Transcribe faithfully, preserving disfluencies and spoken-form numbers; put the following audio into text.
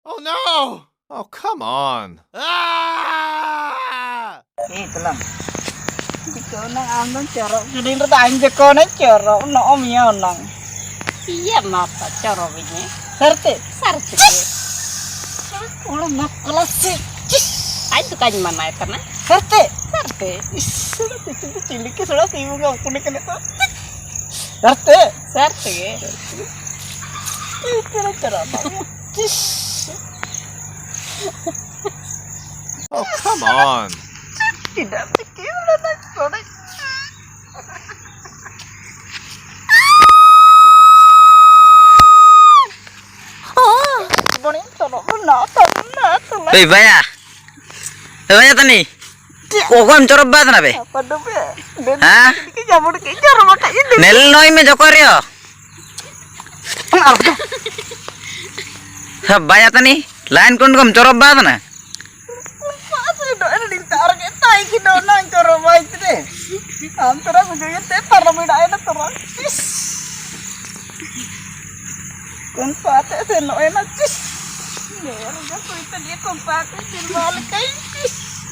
Oh no! Oh, come on. Ah! Eh, tulang. Dikau nang amdan chorok. Jadi nda anjo kau nang chorok. No, om ya nang. Iya, mapa chorok ini. Sarte. Sarte. Ulah nak kelas sih. Ai, tuh kan mana itu, nah? Sarte. Sarte. Is, sudah tuh, tuh, tuh, cilik, sudah sih, bunga kuning kena tuh. Sarte. Sarte. Ih, cara-cara banget. Cis. Oh, come on. Tidak pikir lah, nak, sorry. Bonito, no, no, no, no, no. Hei, baya. Hei, baya tani. Kau, kau em chorok bat na be? Apa do be? Ha? Nelno ime joko rio. Hei, baya tani. Line kon kom chorok bat na. Apa sih do, ini lintar ke tai ki do nang chorok bat de. Antara gue jadi te para beda ada terang. Cis. Kumpate se no ena, cis. Merda, kuita dia kumpate, cis, balik kai, cis.